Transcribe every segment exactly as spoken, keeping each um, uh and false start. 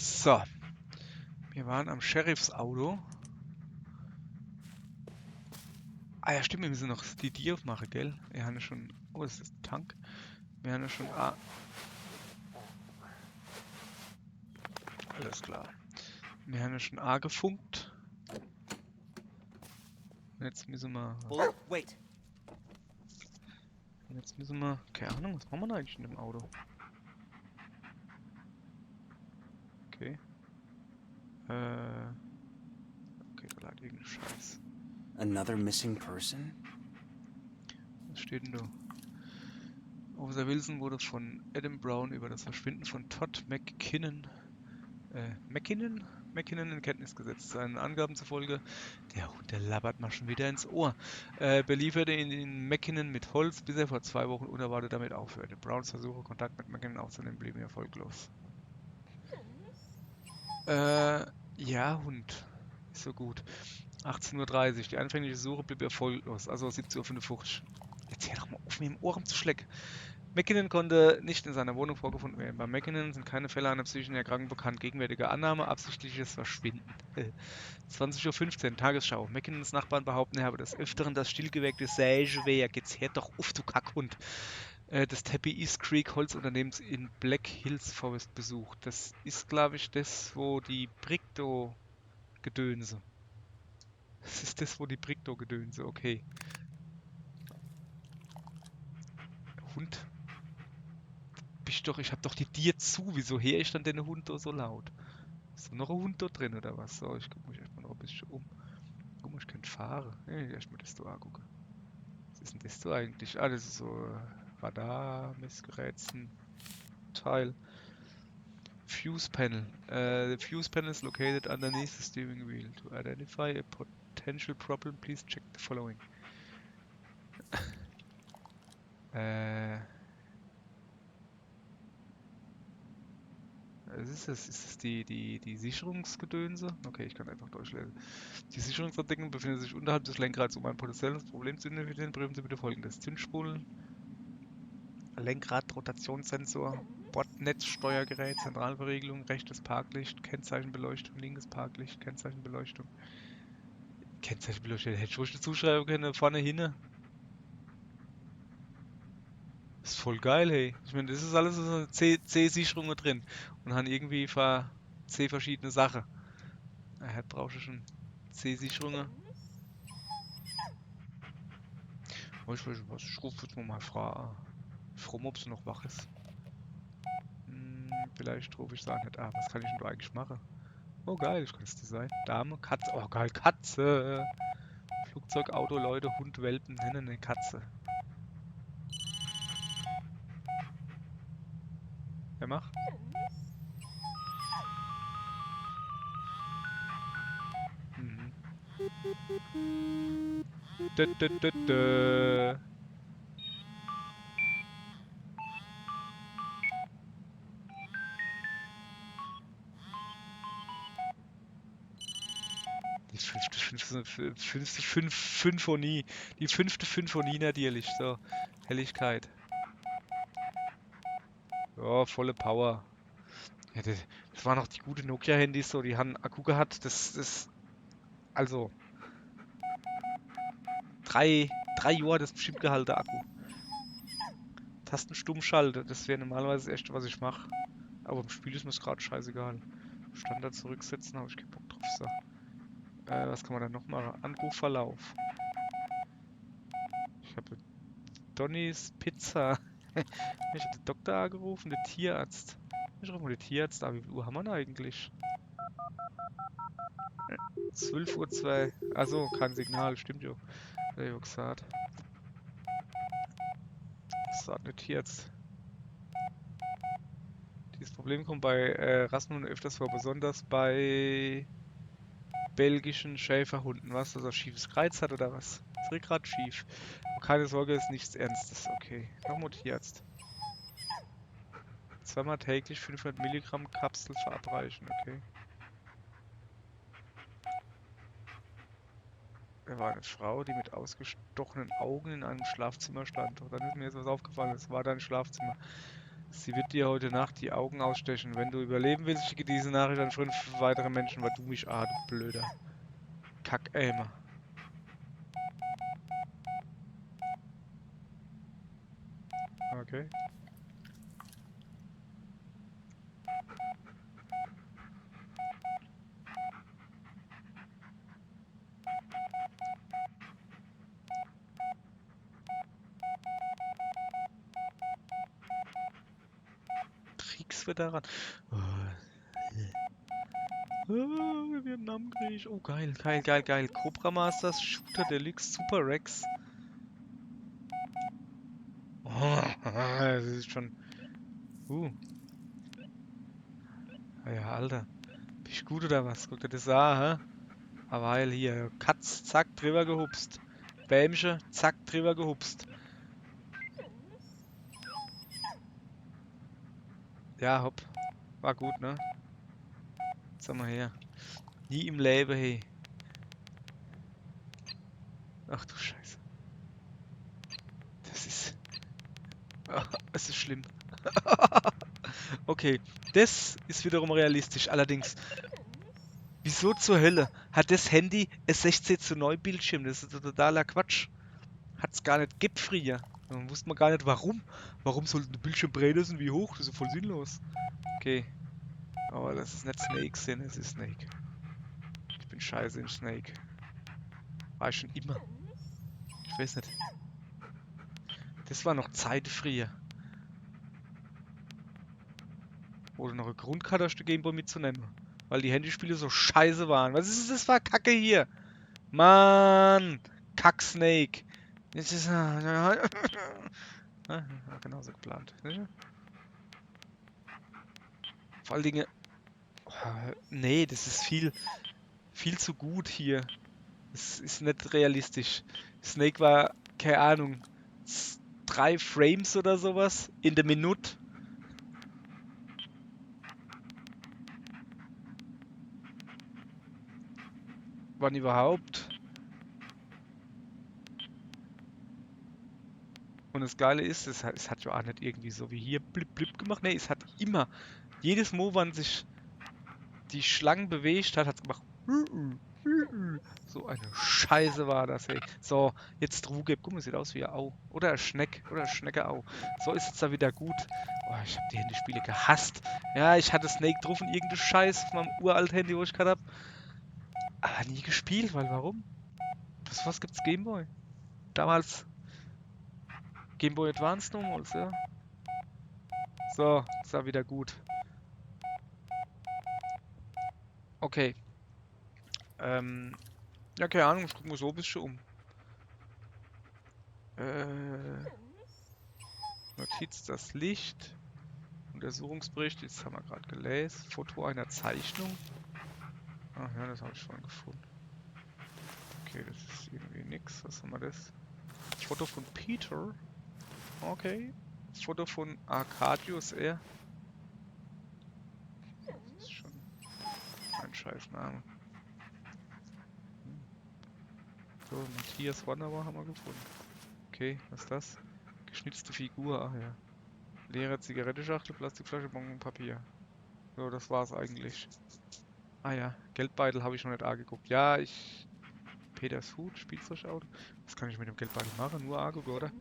So. Mir waren am Sheriffs Auto. Ah ja, stimmt, mir müsse noch die Dier uffmache, gell? Mir hanne schun. Oh, is das de Tank? Mir hanne schun. Ah. Alles klar. Mir hanne schun agefunkt. Un jetzt müsse mer. Bullet, wait. Un jetzt müsse mer. Keine Ahnung, was mache mer do eigentlich in dem Auto? Okay. Äh. Okay, do laadt irgendein Scheiß. Another missing person? Was steht denn do? Officer Wilson wurde von Adam Brown über das Verschwinden von Todd McKinnon, äh, McKinnon? McKinnon in Kenntnis gesetzt. Seinen Angaben zufolge, der Hund, der labert mer schun widder ins Ohr, äh, belieferte ihn, ihn McKinnon mit Holz, bis er vor zwei Wochen unerwartet damit aufhörte. Browns Versuche, Kontakt mit McKinnon aufzunehmen, blieben erfolglos. Äh, ja, Hund. Is so gut. Achtzehn Uhr dreißig. Die anfängliche Suche blieb erfolglos. Also siebzehn Uhr fünfundfünfzig. Jetzt hör doch mol uff, mir im Ohr rumzuschlecke. McKinnon konnte nicht in seiner Wohnung vorgefunden werden. Bei McKinnon sind keine Fälle einer psychischen Erkrankung bekannt. Gegenwärtige Annahme, absichtliches Verschwinden. Zwanzig Uhr fünfzehn, Tagesschau. McKinnons Nachbarn behaupten, er habe des Öfteren das Stillgewerk des Sägewerk, jetzt hör doch uff, du Kackhund, äh, des Tappy East Creek Holzunternehmens in Black Hills Forest besucht. Das is, glaab ich, des, wo die Brick do gedönse. Das is des, wo die Brick do gedönse, okay. Hund. Bist doch, ich hab doch die Dier zu. Wieso heer ich dann den Hund do so laut? Is do noch e Hund do drin oder was? So, ich guck mich erscht mol noch e bissche um. Guck mol, ich kennt fahre. Nee, erscht mol des do agucke. Was is denn des do eigentlich? Ah, des is so, äh, Radar-Messgerätchen-Teil. Fuse panel. Äh, the fuse panel is located underneath the steering wheel. To identify a potential problem, please check the following. Äh. Was is des? Is des die, die, die Sicherungsgedönse? Okay, ich kann einfach durchlese. Die Sicherungsabdeckung befindet sich unterhalb des Lenkrads. Um ein potenzielles Problem zu identifizieren, prüfen Sie bitte Folgendes. Zündspulen, Lenkrad, Rotationssensor, Bordnetzsteuergerät, Zentralverriegelung, rechtes Parklicht, Kennzeichenbeleuchtung, linkes Parklicht, Kennzeichenbeleuchtung. Kennzeichenbeleuchtung, hätt ich ruhig dazuschreibe kenne, vorne, hinne. Is voll geil, hey. Ich mein, des is alles so C, C-Sicherunge drin. Un han irgendwie ver-, C verschiedene Sache. Ja, halt brauchsch schun C-Sicherunge. Oh, ich weeß was, ich ruf jetzt mol mei Fraa a. Froh, ob se noch wach is. Hm, vielleicht ruf ich se a net a. Was kann ich denn do eigentlich mache? Oh geil, ich kann's designen. Dame, Katze. Oh geil, Katze. Flugzeug, Auto, Leute, Hund, Welpen. Nee, nee, nee, Katze. Ja, mach. Mhm. Dö, dö, dö, dö. Die fünfte, fünfte, fünfte, fünf, Symphonie. Die fünfte Symphonie natürlich. So, Helligkeit. Ja, volle Power. Ja, das, das waren noch die gute Nokia-Handys, so, die han Akku gehat, das, das, also, drei, drei Johr hat das bestimmt gehalte, der Akku. Tasten stumm schalte, das wär normalerweise das Erste, was ich mach. Aber im Spiel is mir's grad scheißegal. Standard zurücksetzen, hab ich kein Bock drauf, so. Äh, was kann man da noch mache? Anrufverlauf. Ich hab Donny's Pizza. Ich hab den Doktor angerufen, den Tierarzt. Ich ruf mol den Tierarzt an. Wie viel Uhr hammer denn eigentlich? Zwölf Uhr zwei. Also, kein Signal, stimmt jo. Hat er jo gesagt. Sagt der Tierarzt. Dieses Problem kommt bei, äh, Rassen öfters vor, besonders bei belgischen Schäferhunden. Was, dass er schiefes Kreiz hat oder was? Is Rückgrat schief. Aber keine Sorge, is nichts Ernstes. Okay, nochmol Tierarzt. Zweimal täglich fünfhundert Milligramm Kapsel verabreichen, okay. Da war eine Frau, die mit ausgestochenen Augen in einem Schlafzimmer stand. Doch dann ist mir jetzt was aufgefallen. Es war dein Schlafzimmer. Sie wird dir heute Nacht die Augen ausstechen. Wenn du überleben willst, schicke diese Nachricht an Freunde für weitere Menschen, weil du mich, ah, du blöder Kackeimer. Okay. Kriegsveteran. Oh. Oh, Vietnamkrieg. Oh, geil, geil, geil, geil. Cobra Masters, Shooter Deluxe, Super Rex. Oh, das is schon. Uh. Ja, Alter. Bin ich gut oder was? Guck dir das an, hä? Aber heil hier. Katz, zack, drüber gehupst. Bämche, zack, drüber gehupst. Ja, hopp. War gut, ne? Sag mal her. Nie im Leben, hey. Ach du Scheiße. Das is. Ah, es is schlimm. Okay, das is wiederum realistisch. Allerdings, wieso zur Hölle hat das Handy e sechzeh zu neun Bildschirm? Das is doch totaler Quatsch. Hat's gar net gebb frieher. Dann wusst ma gar net, warum. Warum sollt de Bildschirm breiter sin wie hoch? Das is jo voll sinnlos. Okay. Aber das is net Snake sin, es is Snake. Ich bin scheiße in Snake. War ich schon immer. Ich weiß net. Das war noch Zeit frieher. Wo du noch e Grund gehabt hast, de Gameboy mitzunemme. Weil die Handyspiele so scheiße waren. Was is das für Kacke hier? Mann! Kack Snake! Jetzt is er. Ja, genauso geplant. Sicher? Vor allen Dingen. Oh, nee, das is viel, viel zu gut hier. Das is net realistisch. Snake war, keine Ahnung, s-, drei Frames oder sowas in der Minute. Wann überhaupt? Und das Geile is, es hat, es hat ja auch net irgendwie so wie hier blip blip gemacht. Nee, es hat immer, jedes Mal, wann sich die Schlange bewegt hat, hat's gemacht. So eine Scheiße war das, ey. So, jetzt Ruhe geb. Guck mal, sieht aus wie e Au. Oder e Schneck. Oder e Schnecke-Au. So is jetzt da wieder gut. Oh, ich hab die Handyspiele gehasst. Ja, ich hatte Snake drauf und irgende Scheiß auf meinem uralt Handy, wo ich gehabt hab. Aber nie gespielt, weil warum? Für was gibt's Gameboy? Damals Gameboy Advance nochmals, ja. So, is er wieder gut. Okay. Ähm, ja, keine Ahnung, ich guck mal so e bissche um. Äh, Notiz, das Licht. Untersuchungsbericht, das haben wir grad gelesen. Foto einer Zeichnung. Ach ja, das hab ich schon gefunden. Okay, das is irgendwie nix. Was haben wir das? Foto von Peter. Okay. Das Foto von Arcadius, er. Das is schon ein Scheißname. Hm. So, Matthias Wanderer haben wir gefunden. Okay, was is das? Geschnitzte Figur, ach ja. Leere Zigaretteschachtel, Plastikflasche, Bonbon, Papier. So, das war's eigentlich. Ah ja, Geldbeutel hab ich noch net angeguckt. Ja, ich. Peters Hut, Spielzeugauto. Was kann ich mit dem Geldbeutel machen? Nur angucken, oder?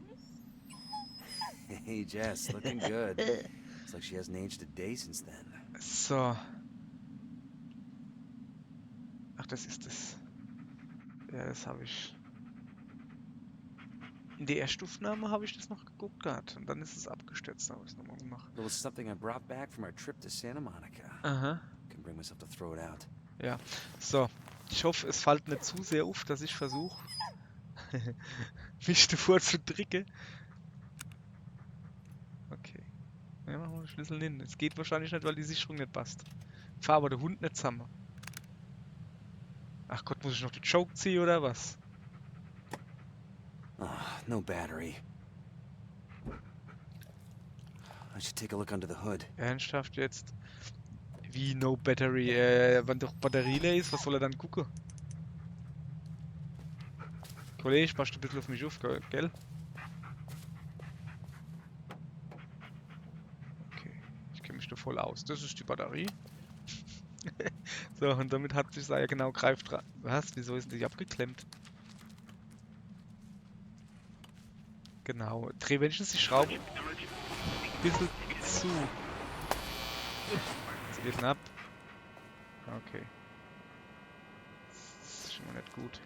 Hey, Jess, looking good. Looks like she hasn't aged a day since then. So. Ach, das is es. Ja, das hab ich. In der Erstaufnahme hab ich das noch geguckt gehabt und dann is es abgestürzt, da hab ich's nochmal gemacht. There was something I brought back from our trip to Santa Monica. Aha. Couldn't bring myself to throw it out. Ja, so. Ich hoff, es fallt net zu sehr uff, dass ich versuch, mich davor zu dricke. Okay. Ja, machen wir den Schlüssel hin. Es geht wahrscheinlich net, weil die Sicherung net passt. Fahr aber der Hund net zusammen. Ach Gott, muss ich noch die Choke ziehe oder was? Ah, no battery. I should take a look under the hood. Ernsthaft jetzt? Wie no battery? Äh, wann doch Batterie leer is, was soll er dann gucke? Kollege, passt e bissel uff mich uff, ge-, gell? Leuchte voll aus. Das ist die Batterie. So, und damit hat sich ja genau greift dran. Was? Wieso ist denn die abgeklemmt? Genau. Dreh wenigstens die Schraube ein bisschen zu. Jetzt geht's ab. Okay. Das ist schon mal nicht gut.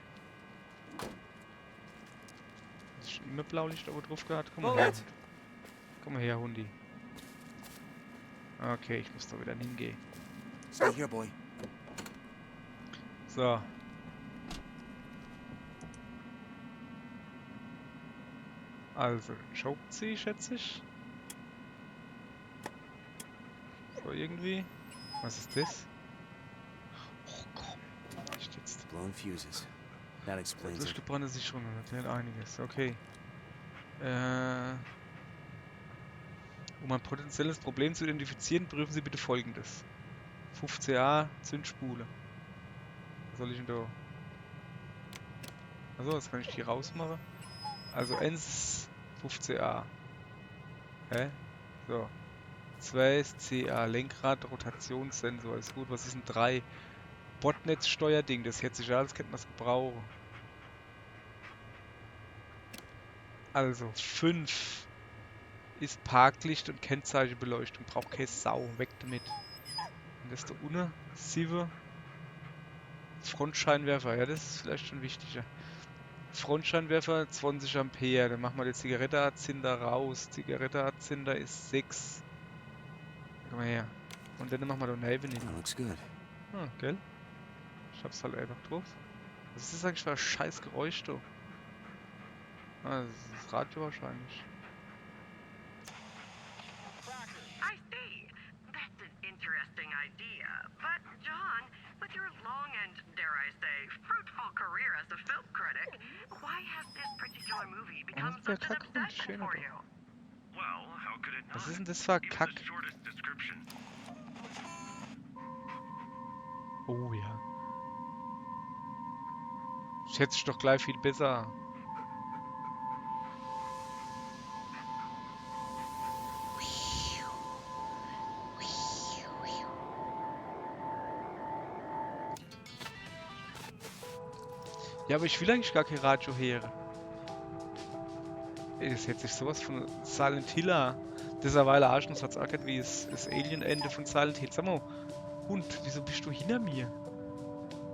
Hast du schon immer Blaulicht oben drauf gehabt? Komm mal her. Komm mal her, Hundi. Okay, ich muss da wieder hingehen. Stay here, boy. So. Also, choked sie, schätze ich. So irgendwie. Was ist das? Oh komm. Echt jetzt? Blown fuses. That explains it. Durchgebrannte Sicherungen, das erklärt einiges. Okay. Äh, um ein potenzielles Problem zu identifizieren, prüfen Sie bitte Folgendes. fünfzehn A, Zündspule. Was soll ich denn da? Also, jetzt kann ich die rausmachen. Also eins, fünfzehn A. Hä? So. Zwei ist C A, Lenkrad, Rotationssensor ist gut. Was ist denn drei? Botnetzsteuerding, das hört sich an, als könnte man's gebrauchen. Also, fünf ist Parklicht und Kennzeichenbeleuchtung. Braucht keine Sau. Weg damit. Und das da unten? Sieben. Frontscheinwerfer, ja, das ist vielleicht schon wichtiger. Frontscheinwerfer, zwanzig Ampere. Dann machen wir den Zigaretteanzünder raus. Zigaretteanzünder ist sechs. Komm mal her. Und dann machen wir da neben hin. That looks good. Ah, gell? Ich hab's halt einfach drauf. Was ist das eigentlich für ein scheiß Geräusch da? Ah, das ist das Radio wahrscheinlich. I see. That's an interesting idea. But, John, with your long and, dare I say, fruitful career as a film critic, why has this particular movie become such an obsession for you? Well, how could it not? Was ist denn das für ein Kack? Even the shortest description. Oh ja. Das hört sich doch gleich viel besser an. Ja, aber ich will eigentlich gar kein Radio hören. Ey, das hört sich sowas von Silent Hill an. Deshalb Arschnuss hat's auch grad wie das, das Alien-Ende von Silent Hill. Sag mal, Hund, wieso bist du hinter mir?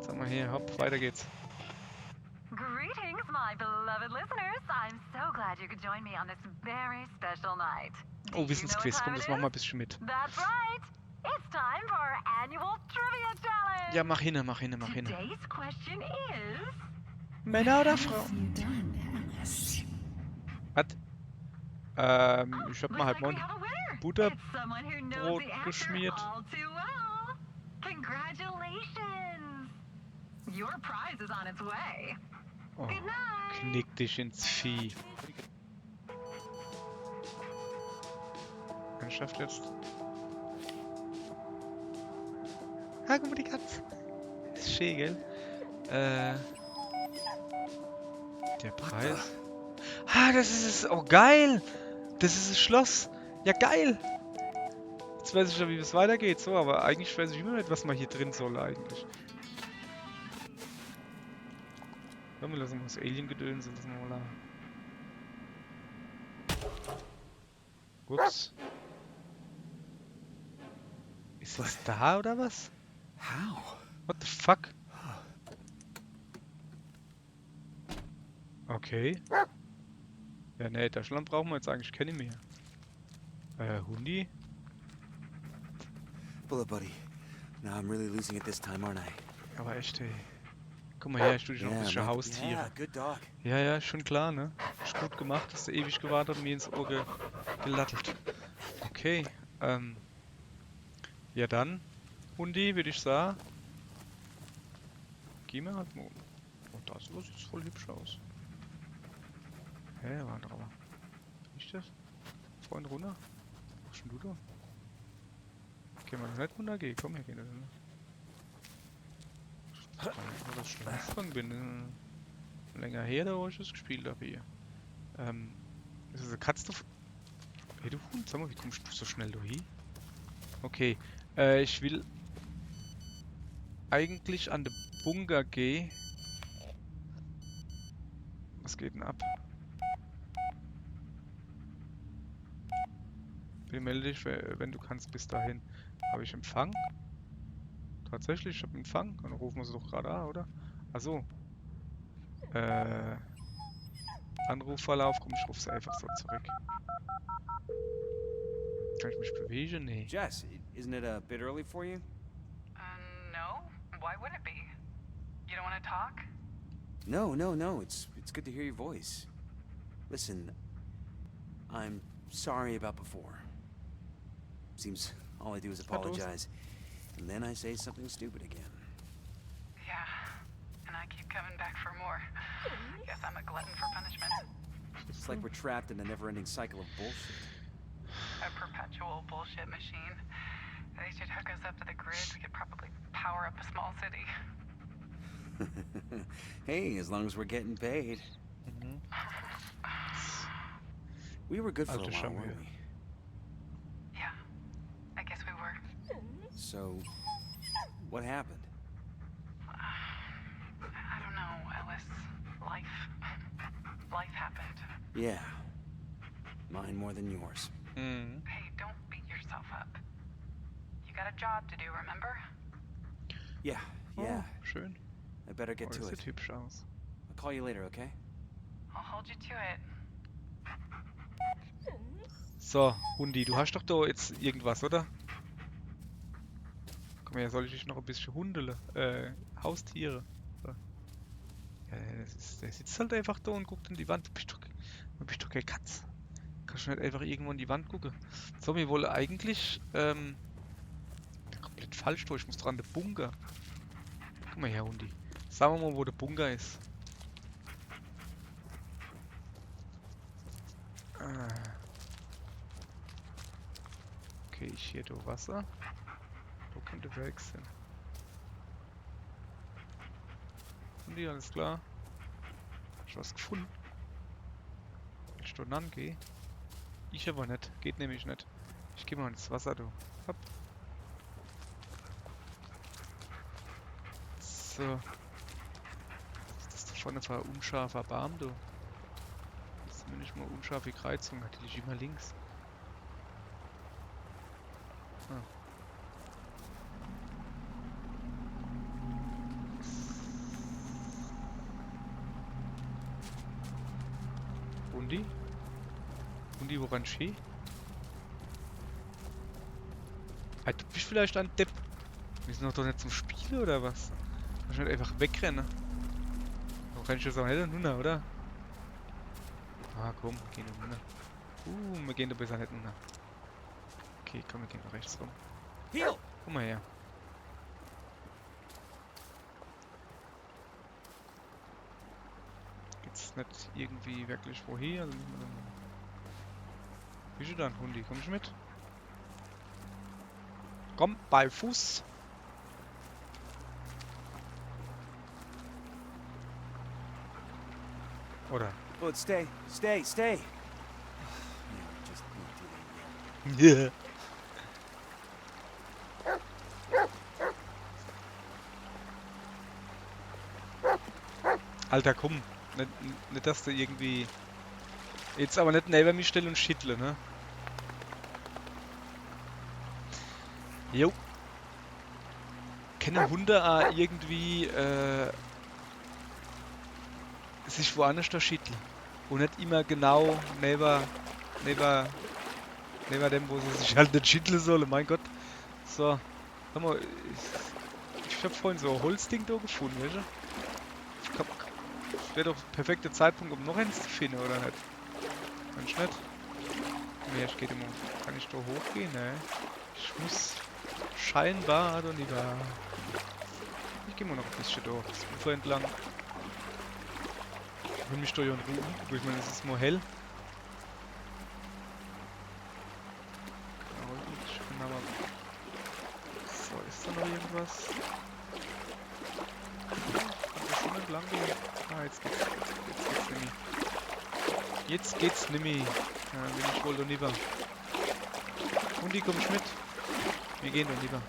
Sag mal hier, hopp, weiter geht's. Greetings, my beloved listeners. I'm so glad you could join me on this very special night. Oh, Wissensquiz, komm, das machen wir ein bisschen mit. That's right. It's time for our annual trivia challenge. Ja, mach hin, mach hin, mach hin. Today's question is, Männer oder Frauen? Was? Ähm, ich hab mal halt morgen Butterbrot geschmiert. Looks like we have a winner. It's someone who knows the answer all too well. Congratulations. Your prize is on its way. Oh, knick dich ins Vieh. Ernsthaft jetzt? Ah, guck mal, die Katz. Is schee, gell? Äh. Der Preis. Ah, das is es. Oh, geil! Das is es Schloss. Ja, geil! Jetzt weiß ich ja, wie es weitergeht. So, aber eigentlich weiß ich immer net, was man hier drin soll eigentlich. Komm, wir lassen mal das Alien-Gedöns, lassen wir mal da. Ups. Is das da oder was? How? What the fuck? Okay. Ja, nee, Taschenlamp brauchen wir jetzt eigentlich keine mehr. Äh, Hundi? Pull up, buddy. Now I'm really losing it this time, aren't I? Aber echt, ey. Guck mal her, ich tu dich noch ein bisschen Haustiere. Yeah, good dog. Ja, ja, schon klar, ne? Is gut gemacht, dass du ewig gewartet und mir ins Ohr ge gelattelt. Okay, ähm. Ja dann, Hundi, würd ich sagen. Geh mir halt mal um. Oh, das sieht voll hübsch aus. Hä, warte mal. Nicht das? Vorhin runter? Was machst denn du da? Geh mal net runter, geh, komm, hier gehen wir runter. Wo ich schon angefangen bin, äh, länger her, da wo ich das gespielt hab hier. Ähm, is das e Katz da? Hey, du Hund, sag mal, wie kommst du so schnell da hin? Okay. Äh, ich will eigentlich an de Bunker geh. Was geht denn ab? Bitte melde dich, we- wenn du kannst, bis dahin. Hab ich Empfang? Tatsächlich, ich hab Empfang. Dann rufen wir sie doch gerade an, oder? Ach so. Äh, Anrufverlauf, komm, ich ruf sie einfach so zurück. Kann ich mich bewegen? Nee. Jess, i- isn't it a bit early for you? Uh, no. Why would it be? You don't want to talk? No, no, no. It's it's good to hear your voice. Listen, I'm sorry about before. Seems all I do is Sag los. Apologize, and then I say something stupid again. Yeah. And I keep coming back for more. Guess I'm a glutton for punishment. It's like we're trapped in a never-ending cycle of bullshit. A perpetual bullshit machine. They should hook us up to the grid. We could probably power up a small city. Hey, as long as we're getting paid. Mhm. We were good for a Alte while, Schamhöhe. Weren't we? Yeah. I guess we were. So, what happened? I don't know, Ellis. Life. Life happened. Yeah. Mine more than yours. Mhm. Hey, don't beat yourself up. You got a job to do, remember? Yeah, Oh, yeah. Schön. I better get Oh, to das it. Sieht hübsch aus. I'll call you later, okay? I'll hold you to it. So, Hundi, du hast doch da jetzt irgendwas, oder? Komm her, soll ich dich noch ein bisschen hundele? Äh, Haustiere. So. Ja, das ist, der sitzt halt einfach da und guckt in die Wand. Du bist doch, du bist doch keine Katz. Kannst du nicht einfach irgendwo in die Wand gucken? So, wir wollen eigentlich, ähm, ja, komplett falsch durch. Ich muss dran, der Bunker. Guck mal her, Hundi. Sagen wir mal, wo der Bunker ist. Ah. Okay, ich hier do Wasser. Wo könnte Werk sein? Hundi, alles klar? Hast du was gefunden? Wenn ich do nan geh? Ich aber net. Geht nämlich net. Ich geh mal ins Wasser, du. Hopp. So. Was ist das da vorne für ein unscharfer Baum, du? Das ist zumindest mal unscharfe Kreuzung, hat die nicht immer links. Ah. Hundi? Hundi, wo rennst du hin? Ah, du bist vielleicht ein Depp. Wir sind doch, doch nicht zum Spielen, oder was? Kannst du nicht einfach wegrennen? Du rennst jetzt auch nicht runter, oder? Ah, komm, wir gehen runter. Uh, wir gehen da besser nicht runter. Okay, komm, wir gehen rechts rum. Heel! Komm mal her. Gibt's nicht irgendwie wirklich wohin? Also müssen wir dann. Bist du dann, Hundi? Kommst du mit? Komm, bei Fuß. Oder? But stay, stay, stay! Yeah, just not doing it. Yeah. Alter, komm. Nicht, nicht, dass du irgendwie. Jetzt aber nicht neben mich stelle und schittle, ne? Jo. Kenne Hunde auch irgendwie, äh, sich woanders da schittle. Und nicht immer genau neben, neben, neben dem, wo sie sich halt nicht schittle solle, mein Gott. So, hör mal, ich, ich hab vorhin so ein Holzding da gefunden, weißt du? Ich hab, wär doch perfekter Zeitpunkt, um noch eins zu finden, oder nicht? Meinst du nicht? Nee, ich geh immer. Kann ich da hochgehen? Nee. Ich muss scheinbar, oder lieber. Ich geh mal noch ein bisschen da, das Ufer entlang. Ich will mich da ja in Ruhe umgucken. Ich meine, es ist mal hell. Genau, ich kann aber. So, ist da noch irgendwas? Kann das schon entlang gehen? Ah, jetzt geht's. Jetzt geht's nimmi. Jetzt geht's nimmi. Ja, bin ich wohl da lieber. Hundi, komm ich mit? Mir gehn do liewer.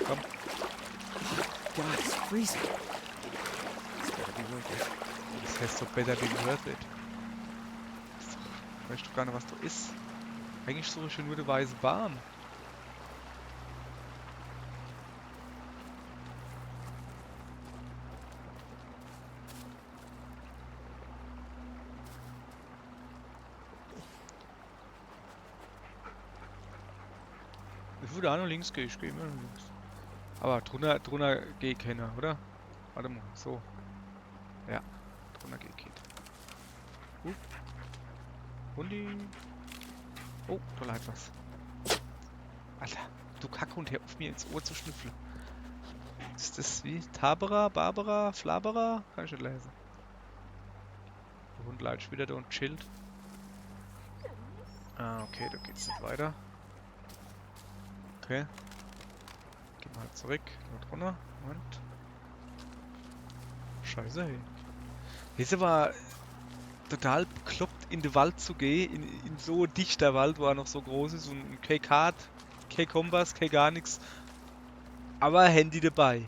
Komm. God, it's freezing. It's better be worth it. Das heißt doch better be worth it. Weesch doch gar net, was do is. Eigentlich such ich jo nur de weiße Baam. Ich würd aa noch links gehe, ich geh immer links. Awwer drunner, drunner geht kenner, oder? Wart emol, so. Ja, drunner geht kenner. Gut. Hundi. Oh, do leit was. Alter, du Kackhund, hör uff, mir ins Ohr zu schnüffle. Is das wie Tabera, Barbara, Flabera? Kann ich net lese. De Hund leit schun widder do un chillt. Ah, okay, do geht's net weiter. Okay. Geh mer halt zurick. Dort runner. Moment. Scheiße, hey. Is awwer total bekloppt, in de Wald zu gehe, in, in so e dichter Wald, wo er noch so groß is un kee Kart, kee Kompass, kee gar nix. Awwer Handy debei.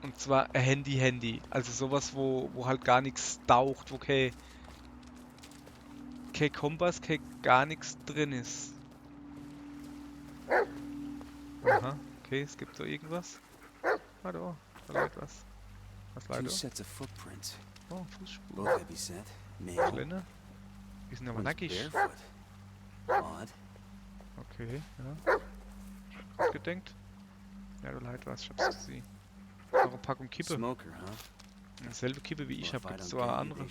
Un zwar e Handy, Handy. Also so was, wo, wo halt gar nix taucht, wo kee, kee Kompass, kee gar nix drin is. Aha, okay, es gibt do irgendwas. Ah, do, do leit was. Was leit do? Two sets of footprints. Oh, Fußspuren. Both heavy set. Male. Kleine. Die sin awwer nackig. One's barefoot. Odd. Okay, ja. Gut gedenkt. Ja, do leit was, ich hab's gesiehn. Noch e Packung Kippe. Smoker, huh? Dieselbe Kippe wie ich hab, gibt's do e annere?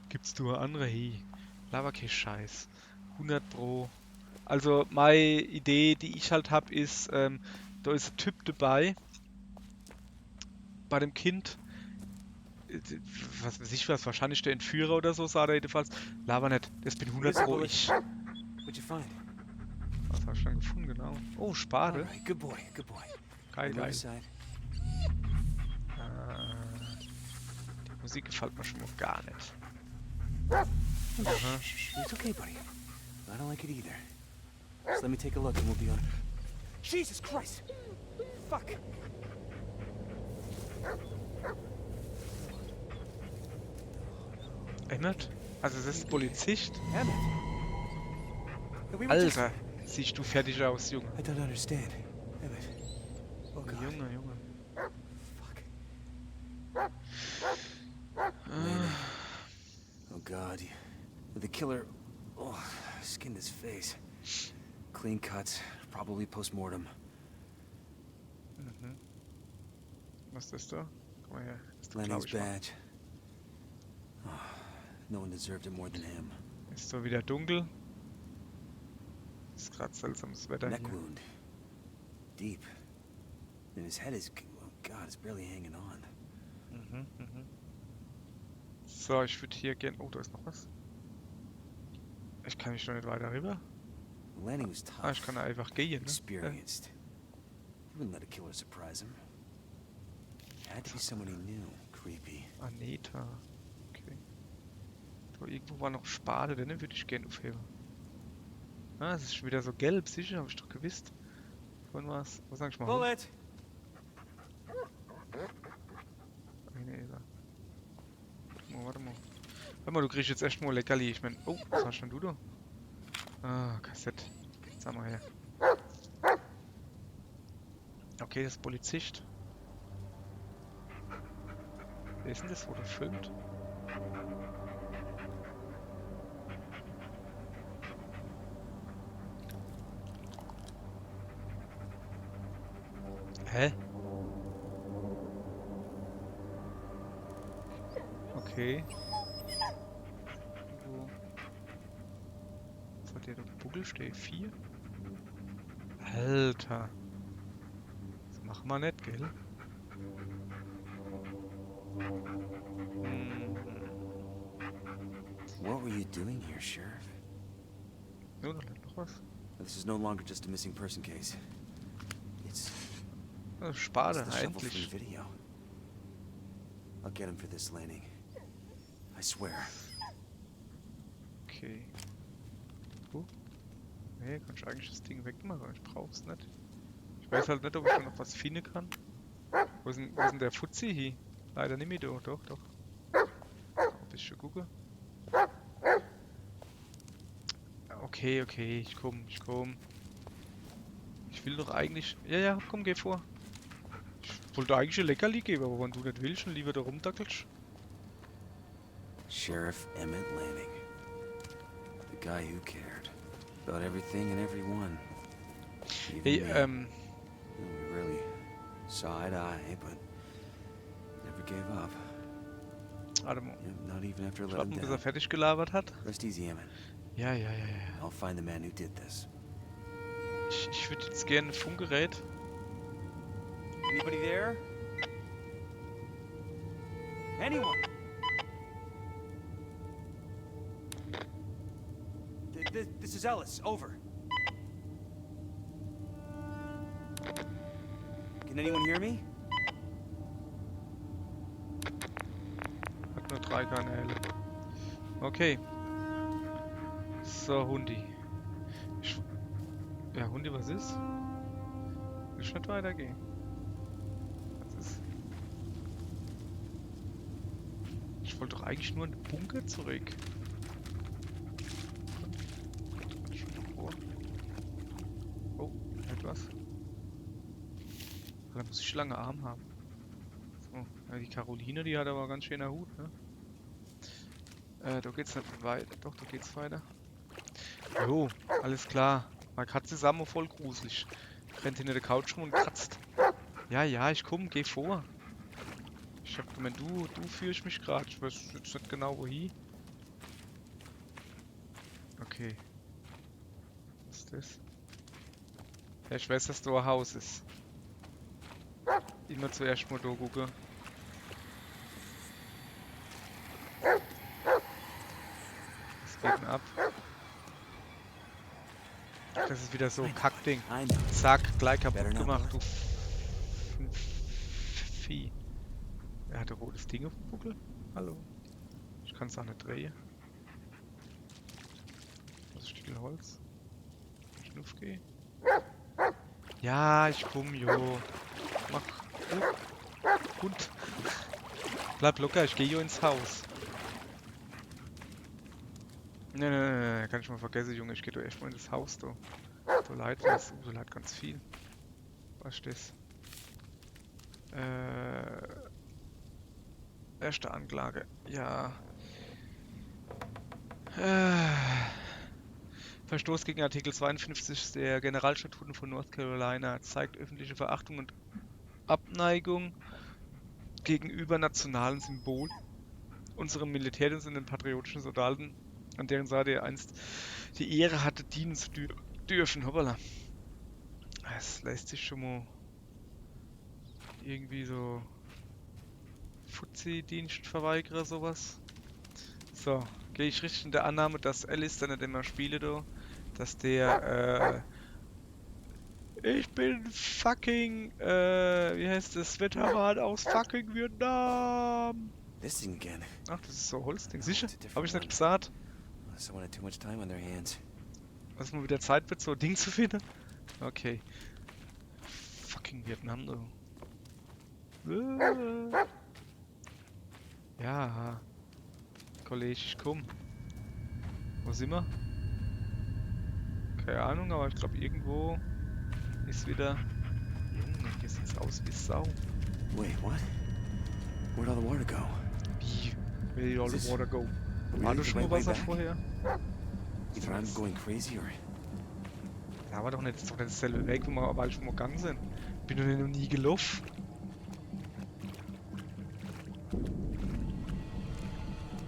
Gibt's do e annere? Hey, laber kee Scheiß. Hundert Pro. Also, mei Idee, die ich halt hab, is, ähm, do is e Typ debei, bei dem Kind, äh, was weiß ich was, wahrscheinlich de Entführer oder so, sagt er jedenfalls. Laber net, das bin hundert Pro ich. What'd you find? Was hast du dann gefunden, genau? Oh, Spade. All right, good boy, good boy. Geil, geil. Äh, die Musik gefällt mir schon mal gar nicht. Aha. It's okay, buddy. I don't like it either. Just let me take a look and we'll be on. Jesus Christ! Fuck! Emmett? Also, es ist Polizist? Emmett! Alter, siehst du fertig aus, Junge. I don't understand. Emmett. Oh God. Junge, Junge. Fuck. Oh God. The killer. Oh, skinned his face. Clean cuts. Probably post-mortem. Mhm. Was ist das da? Komm mal her. Das ist doch, glaub ich, mal. Lanning's badge. Oh, no one deserved it more than him. Ist so wieder dunkel. Ist grad seltsames Wetter hier. Neck wound. Deep. And his head is, oh God, it's barely hanging on. Mhm, mhm. So, ich würd hier gern, oh, da ist noch was. Ich kann hier schon nicht weiter rüber. Lanning was tough. Ah, ich kann da einfach gehen, ne? Experienced. He wouldn't let a killer surprise him. Had to be someone he knew. Creepy. Anita. Okay. So, irgendwo war noch Spade, den würd ich gern aufheben. Ah, es ist schon wieder so gelb, sicher, hab ich doch gewusst. Vorhin war's, was sag ich mal? Bullet! Ach nee, da. Warte mal, warte mal. Warte mal, du kriegst jetzt echt mal Leckerli. Ich mein, oh, was hast denn du da? Ah, Kassett. Sag mal her. Okay, das ist Polizist. Wer ist denn das, wo das filmt? Hä? Okay. Wo? Was hat der da? Buckelstee vier? Alter. Das mach ma net, gell? Hm. What were you doing here, Sheriff? Ja, da liegt noch was. This is no longer just a missing person case. It's, äh, Spade, it's the shovel from the video. Endlich. I'll get him for this, Lanning. I swear. Okay. Wo? Nee, kann ich eigentlich das Ding wegmache. Ich brauch's net. Ich weiß halt net, ob ich do noch was finde kann. Wo is denn, wo is denn der Fuzzi hie? Leider nimmi do. Doch, doch. E bissche gucke. Okay, okay, ich komm, ich komm. Ich will doch eigentlich. Ja, ja, komm, geh vor. Ich wollt eigentlich e Leckerli gewe, awwer wann du net willsch un liewer do rumdackelsch. Sheriff Emmett Lanning. The guy who cared about everything and everyone. Even Hey, me. ähm, We rarely saw eye to eye, but never gave up. wart emol. Yep, not even after Ich letting wart emol, bis er down. Fertig gelabert hat. Rest easy, Emmett. Ja, ja, ja, ja. I'll find the man who did this. Ich, ich würd jetzt gern e Funkgerät. Anybody there? Anyone? Th- th- This is Ellis. Over. Can anyone hear me? Hat nur drei Kanäle. Okay. So, Hundi. Ich, ja, Hundi, was is? Will ich net weitergehe? Was is? Ich wollt doch eigentlich nur in de Bunker zurück. Oh, etwas. Da muss ich lange Arm hawwe. So, ja, die Caroline, die hat awwer ganz schöner Hut, ne? Äh, do geht's net weiter. Doch, do geht's weiter. Jo, alles klar. Mei Katz is awwer voll gruselig. Rennt hinner de Couch rum un kratzt. Ja, ja, ich komm, geh vor. Ich hab gemeint, du, du führsch mich grad. Ich weiß jetzt net genau wohie. Okay. Was is des? Ja, ich weiß, dass do e Haus is. Immer zuerscht mol do gucke. Was geht denn ab? Des is widder so e Kackding. I know. Zack, gleich kaputt gemacht, du F-, F-, Vieh. Er hat e rotes Ding uff'm Buckel. Hallo. Ich kann's aa net drehe. Das Stückel Holz. Schnuffke. Ja, ich komm, jo. Mach. Oh. Hund. Bleib locker, ich geh jo ins Haus. Nee, nee, nee, nee, kann ich mol vergesse, Junge. Ich geh doch erscht mol in das Haus, do. Do leit was. Uh, do leit ganz viel. Was is das? Äh, erschte Anklage. Ja. Äh, Verstoß gegen Artikel zweiundfünfzig der Generalstatuten von North Carolina zeigt öffentliche Verachtung und Abneigung gegenüber nationalen Symbolen, unserem Militärdienst und den patriotischen Soldaten, an deren Seite er einst die Ehre hatte, dienen zu dür dürfen. Hoppala. Es lässt sich schon mal irgendwie so Fuzzi-Dienst verweigere, sowas. So, geh ich richtig in der Annahme, dass Ellis, dann, den mer spiele do, dass der, äh, ich bin fucking, äh, wie heißt es, Veteran aus fucking Vietnam. This thing again. Ach, das is so e Holzding. Sicher? It's a different Hab ich net one. gesagt. Someone had too much time on their hands. Dass mal wieder Zeit wird, so e Ding zu finden. Okay. Fucking Vietnam, du. Äh. Ja. Kollege, ich komm. Wo simmer? Keine Ahnung, aber ich glaub, irgendwo is wieder. Junge, hier sieht's aus wie Sau. Wait, what? Where'd all the water go? Wie? Where did all the This- water go? Really War do the schon mal right way Wasser back? Vorher? Either I'm going crazy or Ja, aber doch net, is doch net dasselbe Weg, wo mer, weil ich schon mal gegangen sin. Bin doch noch nie geloff.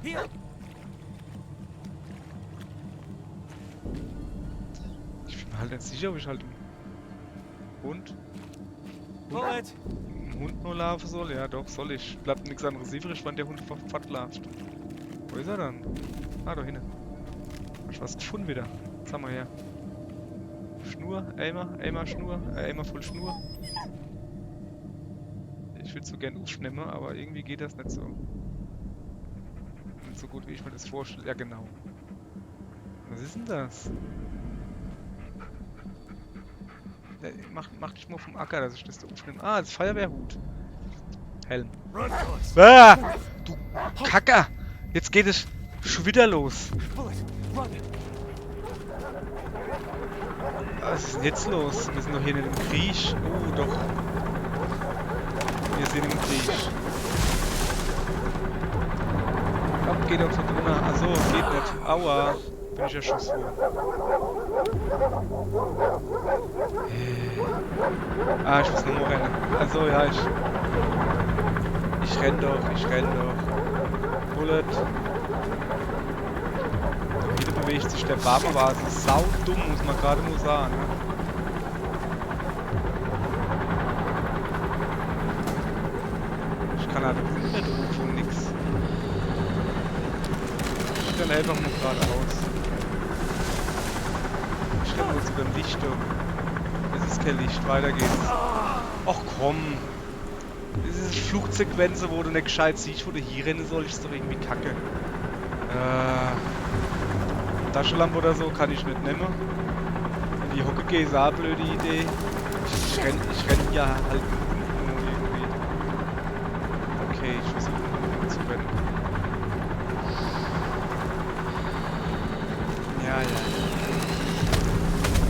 Here! Ich bin mir halt net sicher, ob ich halt en Hund, Pull it! en Hund nur laufe soll. Ja, doch, soll ich. Bleibt nix anderes übrig, wann der Hund fort, fort lauft. Wo is er dann? Ah, do hinne. Hab ich was gefunde wieder. Zeig mal her. Schnur, Eimer, Eimer Schnur, äh, Eimer voll Schnur. Ich würd so gern uffnemme, aber irgendwie geht das net so. Net so gut, wie ich mir das vorstell. Ja, genau. Was is denn das? Äh, mach, mach dich mo vom Acker, dass ich das do uffnemm. Ah, das Feuerwehrhut. Helm. Ah, du Kacker! Jetzt geht es schon wieder los. Was is denn jetzt los? Wir sind doch hier net im Krieg. Oh, doch. Wir sind im Krieg. Ab geht er so drunter. Also, geht net. Aua. Bin ich ja schon so. Äh. Ah, ich muss nur renne. Also, ja, ich. Ich renn doch, ich renn doch. Bullet. Wieder bewegt sich der Baum, aber es is saudumm, muss man grad mo sage, ne? Ich kann halt net hoch un nix. Ich renn einfach mo gradaus. Ich renn mo zu dem Licht do. Es is kein Licht, weiter geht's. Ach komm. Das is Fluchtsequenze, wo du net gescheit siehst, wo du hierenne sollst, is doch irgendwie kacke. Äh, Taschelamp oder so kann ich net nemme. In die Hocke gehe is aa e blöde Idee. Ich renn, ich renn ja halt mit dem Hund nur irgendwie. Okay, ich versuch mit dem Hund zu rennen. Ja, ja, ja.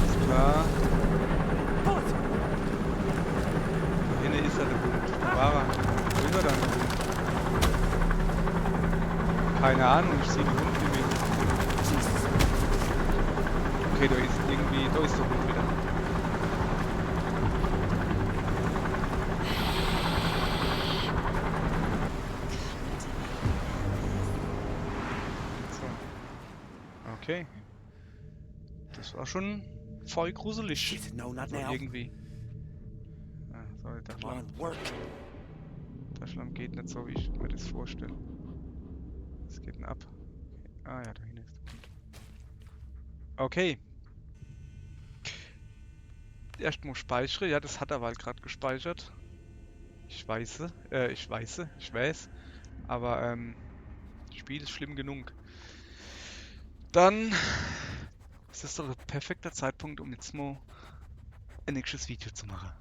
Is klar. Do hinne is er, der Hund. Wo war er? Wo is er dann? Keine Ahnung, ich sieh den Hund net mehr. Okay, do is irgendwie, do is der Hund wieder. So. Okay. Das war schon voll gruselig. Shit, no, not so now. Irgendwie. Ah, sorry, Taschelamp. Come on, work. Taschelamp geht net so, wie ich mir das vorstell. Was geht denn ab? Ah ja, do hinne is der Hund. Okay. Erscht mo speichere. Ja, das hat er halt grad gespeichert. Ich weiß, äh, ich weiß, ich weiß. Aber, ähm, das Spiel is schlimm genug. Dann is das doch e perfekter Zeitpunkt, um jetzt mo e nächstes Video zu mache.